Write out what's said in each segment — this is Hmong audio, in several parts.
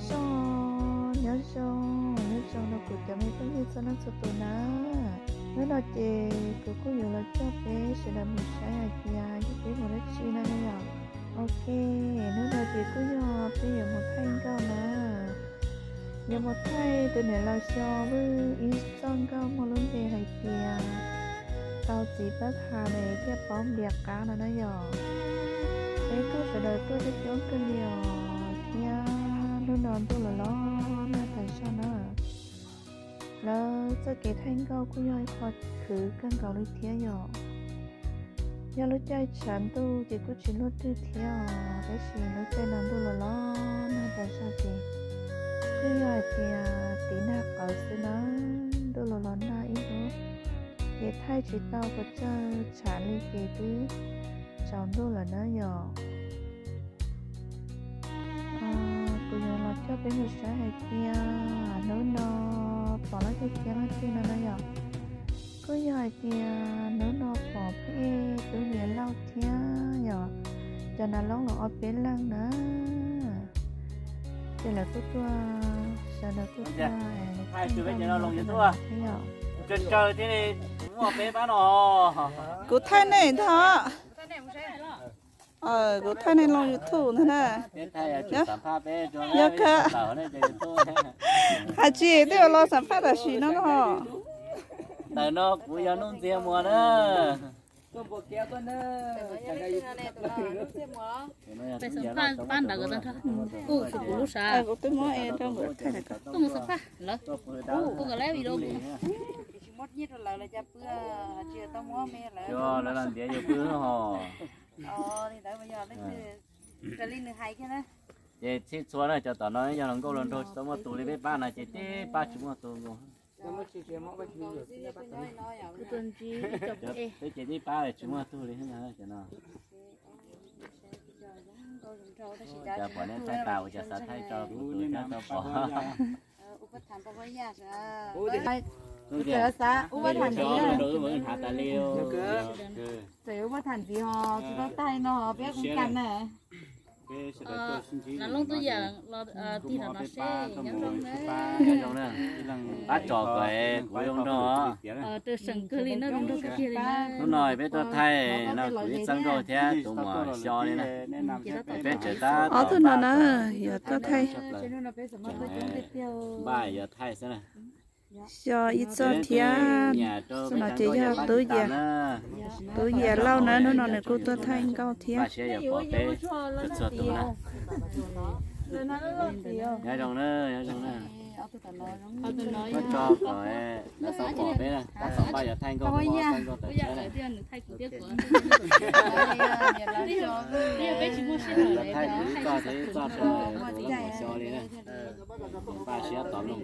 Nyob zoo, nyob zoo, nyob zoo rau kuv cov me phooj ywg txhua leej txhua tus na. Hnub no ces kuv kuj yuav los coj peb sawv daws mus saib hais tias yog peb mus dab tsi na yom. Ok, hnub no ces kuj yog peb yuav mus thaij nkauj na. Yuav mus thaij tus niam laus Xyo Vwj ib txoj nkauj muaj lub npe hais tias tau txiv pab tha es thiaj paub npias qab no na yom. Peb kuj sawv daws tuaj coob coob kawg li os thiab. Hnub no ntuj los los nag tas zog na. Lawv txoj kev thaij nkauj kuj yog ib qho khwv kawg nkaus li thiab yom. Yog lub caij tshav ntuj ces kuj tsis luaj twg thiab os, tab sis lub caij no ntuj los los nag tas zog ces kuj yog hais tias tiv nag qawv xwb na, ntuj los los nag ib hnub ces thaij tsis tau pes tsawg tshav li ces twb tsaus ntuj lawm na yom. Kuv yuav los coj peb mus saib hais tias hnub no pom leej twg thiab leej twg no na yom. Kuj yog hais tias hnub no pom peb tub niam Lauj thiab yom, cov nas loob los ob peb leej na. Ces lawv kuj tuaj, sawv daws kuj tuaj thiab yom. Kuv thaij nej ntag. Kuv thaij nej loo YouTube ntag na. Yog kawg. Hais tsis twb yuav los xam phaj tam sim no no. Ntawm no kuv yog Nuj Ntxiag Muas na. Kuv twb muab rau nkawd thaij na. Lawv los ntiav yus pw hos. Ces txhij txhua na, cov tom no yog hluas nkauj hluas nraug tsis tau muaj tus li peb pab no ces tib pab tsis muaj tus nkaus. Peb ces tib pab tsis muaj tug li no. Cas pom nej thaij tas ua cas xav thaij tso kuv tus thiab tau pom. Hnav tas li. Txawm ua tham ntxiv ho tsis tau tag no peb kuv kam na. Loob tub yam los tig los no seb nyob zoo na. Pab tso kom kuv zoo nraug. Hnub no peb tuaj thaij no kuv ib txoj nkauj thiab tus muam Xyo li na. Peb tseem tab tom npaj tso plaws. Npaj yuav thaij xwb na. Xyo ib txoj thiab. Txoj no ces yog tub yam, tub yam Lauj na, hnub no nws kuj tuaj thaij nkauj thiab. Npaj siab yuav pom peb txhua txhua tus na. Nyob zoo na, nyob zoo na. Koj tso kom lawv tau pom peb na, tab tom npaj yuav thaij nkauj, thaij nkauj tawm tshiab na. Thaij ib txoj thiab ib txoj rau tus Lauj Xyo li na. Npaj siab tos mloog.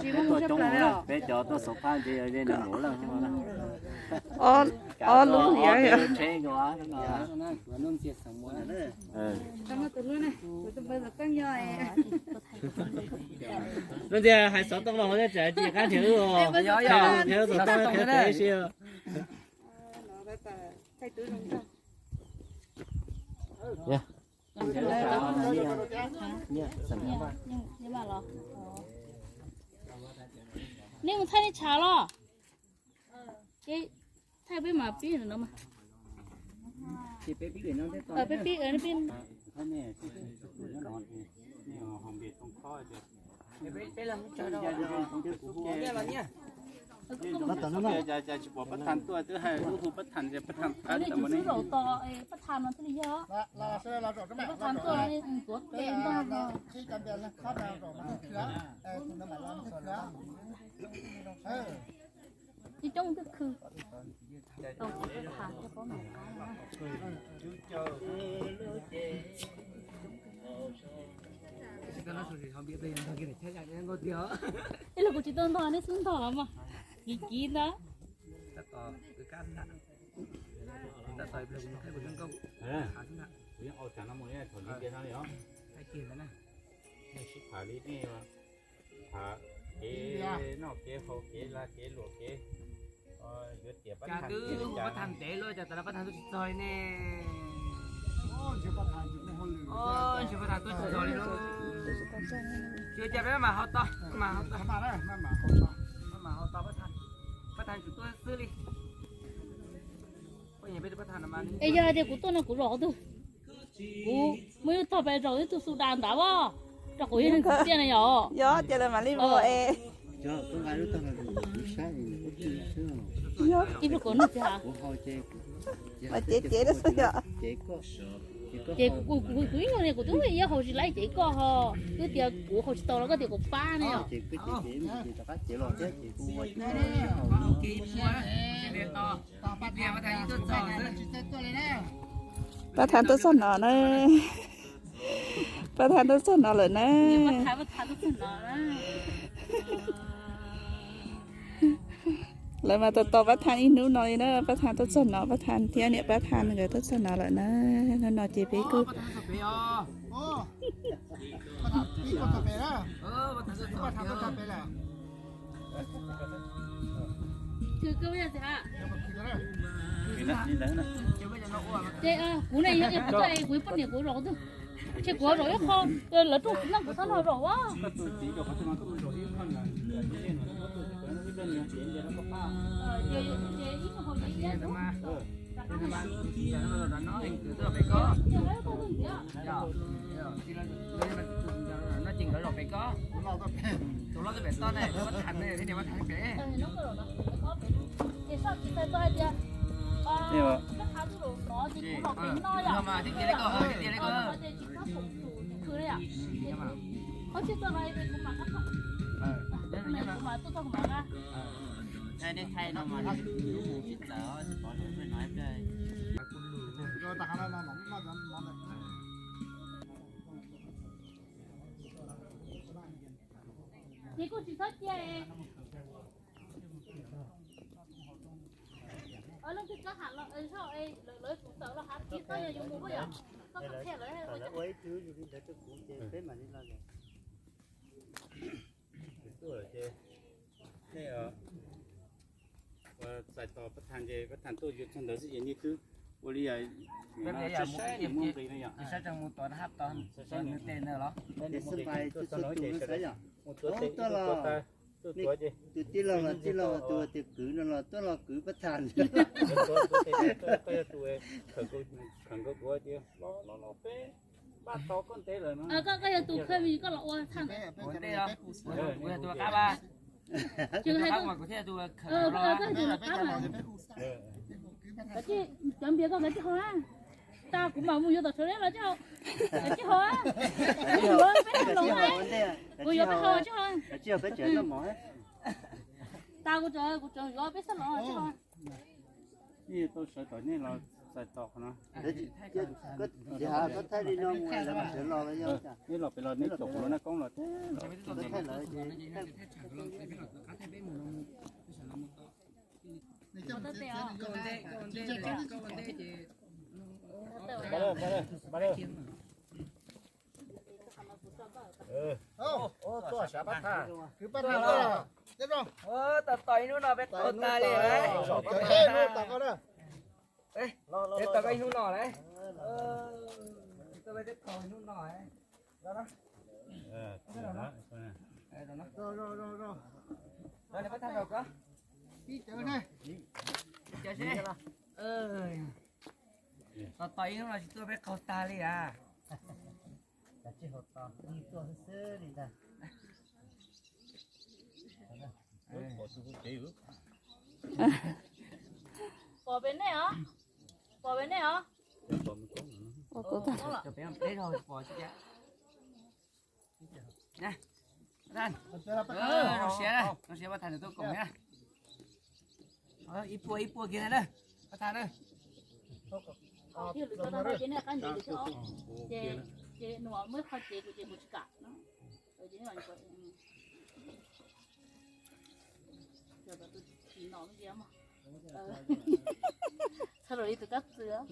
Peb tuaj coob, peb cov tuaj xov phaj ntshe yog ze nees nkaum leej. Ob lub yam. Leej twg hais xov tooj los tseem tsis qab nrhiav wb os. Nrhiav wb tus tooj qhia pem si. Nej mus thaij nej tshav los? Thaij peb mas pib no mas. Peb pib, peb pib. Cas tsis pom pab tham tuaj twb hais lub hu pab tham tias pab tham pab tham no thiaj li yog. Pab tham tuaj tuav tes ntog. Coob coob twb khw tau pab tham coj pab mam qab na. Ib los kuv tsis tau ntog, nej xub ntog los mas. Kiv kiv ntag. Kuv yeej ua cas no mus li thaum li tias no li os. Nej sib tham li nej, tham kev noj kev haus kev lag kev luam kev, yuav tias pab tham kev li cas. Pab tham ntev luaj cas tas pab tham tuaj tsis txog ne. Ntshai pab thas tuaj tsis txog li lauj. Tsis ua cas, peb mam haus tau, mam haus tau, mam haus tau, pab thas, pab thas tsum tuaj xwb li. Es yog hais tias kuv tuaj no kuv zaum qhov twg? Kuv muaj ib tug pes zaum ib tug xu da ntawd as, rau kuv yog neeg txiv tiaj na yom. Yog ces lawv mam li ua es. Ib pluag kuv nug tsis hais. Mas cev cev xwb yom. Ces kuv, kuv ib nyuag li kuv twb ib haus tsis laib cev koj ho, twb tias kuv haus tsis tau los koj tias kuv pab ne yom. Pab thas tuaj txog no na. Pab thas tuaj txog no lawm na. Lawv mas tos tos pab thas ib hnub no li na. Pab thas tuaj txog no, pab thas thiab niam pab thas nkawd tuaj txog no lawm na. Hnub no ces peb kuj Ces kuv ne yog kuv poj niam kuv zaum qhov twg? Ces kuv zaum ib qho, lawv rooj txiv neej kuv txhob nrog zaum as. Ces ib nyuag hauv ces ib yam. No ces nkawd zaum pem ko, tus hlob tuaj pem toj ne, pab thas ne, thiab niam pab thas pem. Ces soj tsis tau hais tias, pab thas tuaj zaum no ces kuv zaum pem no yom. Mas thiaj tias li ko, thiaj tias li ko. Nej thaij no mas tsis txawv, tsis pom lus no ib pliag. Ces kuj tsis txhob cia. Leej twg koj ham los, lawv kuv tawm los hav tib toj yog yus mus koj yom. Koj qhia lawv ua ib tug yus li ntawd rau kuv ces peb mam li los lawm. Tuaj ces nej txais tos pab thas ces pab thas tuaj yuav txog ntawd xwb ces nej twb ua li saib tseem mus tom hab tos nws tej ntawd los. Tus tij laug los tij laug tus tias kwv no los tuaj los kwv pab thas. Koj yog tus khawm nkaus kuv tias los los los peb npaj tos koj ntev lawm no. Koj yog tus khawm koj los ua thaj ntawd. Kuv yog tus qab mas, kuv thiaj tus khawm. Koj yog tus qab mas. Cov npias koj kav tsij haus na. Tas kuv mam mus yuav tom Suav Dej los tsis haus. Kav tsij haus. Kuv yuav peb xab loos, kuv yuav peb haus tsis haus. Tas kuv, kuv tseem yuav peb xab loos tsis haus. Nej tau sawv tom nej los txais tos qhov no. Koj thaij li no mus lawv mam sawv los los yog. Neb los pem los neb caum kuv lub naj koob los teb los. Tos tos ib hnub no peb qaug tag li lawm. Peb tos koj ib hnub no lawm. Peb tos koj ib hnub no lawm. Tos tos ib hnub no tsis tuaj peb qaug tag li as. Pom pem nej os. Pom pem nej os. Zoo siab, zoo siab pab thas nws tuaj koom na. Ib puas ib puas kiag na, pab thas na. Ces nej qab ntev ces, ces nws muab qhov cev kuv ces kuv tsis kam. Txhob rau li tus kab txwm.